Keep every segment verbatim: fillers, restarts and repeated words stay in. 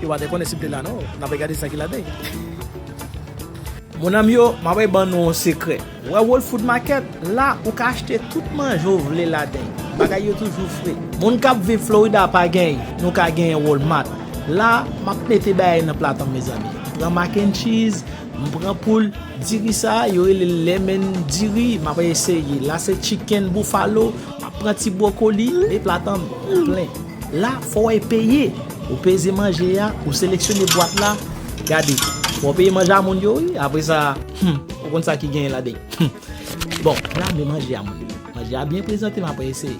Yo pa te konnen si m te la non, n ap gade sa ki ladan. Monanm yo, m ap ban nou yon sekrè. Wè Whole Food Market, la ou ka achte tout manje w vle ladan. Bagay yo toujou fre. Moun k ap viv Florida pa genyen, nou ka genyen Walmart. La, m ap mete bagay nan platanm, mezanmi. M pran mac and cheese, m pran poul, diri sa, yo rele lemon diri, m ap eseye. La se chicken buffalo, m ap pran ti bwokoli, men platanm plen. La, fò w peye. Ou peze manje a, ou seleksyone bwat la, gade. Fò w peye manje a moun yo, wi. Apre sa, hmm, ou konn sa ki genyen ladan. Hmm. Bon, la, men manje a moun yo. Manje a byen prezante, m ap eseye.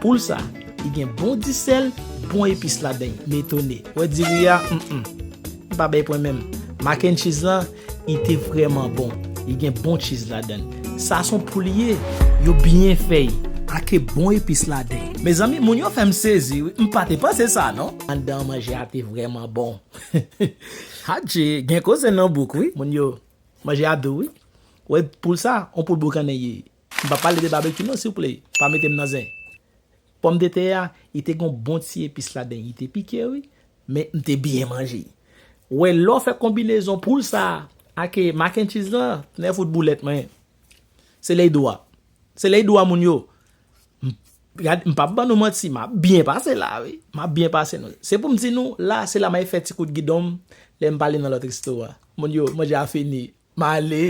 Poul sa, li gen bon disèl, bon epis ladan. M etone. Wè diri a, mm, mm. M pa bay pwen menm. Mac and cheese lan, li te vrèman bon. Li gen bon cheese ladan. Sa se yon poul li ye, yo byen fè l. Ake bon epis ladan. Mezanmi, moun yo fè m sezi, wi. M pa te panse sa, non. Anndan an manje a te vrèman bon. Adje, gen koze nan bouk, wi. Moun yo, manje a dou, wi. Wè poul sa, yon poul boukannen ye. M pa pale de babekyou non, silvouplè. Pa mete m nan zen. Pòmdetè a, li te gon bon ti epis ladan, li te pike, wi. Men m te byen manje. Wè, lè w fè konbinezon poul sa, ake mac and cheese lan, nèg fout boulèt mwen. Se lèy dou a. Se lèy dou a, moun yo. M, gad, m p ap ban nou manti, m ap byen pase la, wi. M ap byen pase, non. Se pou m di nou, la, se la m al fè ti kout gidon m, lè m pale nan lòt resto a. Moun yo, manje a fini. M ale.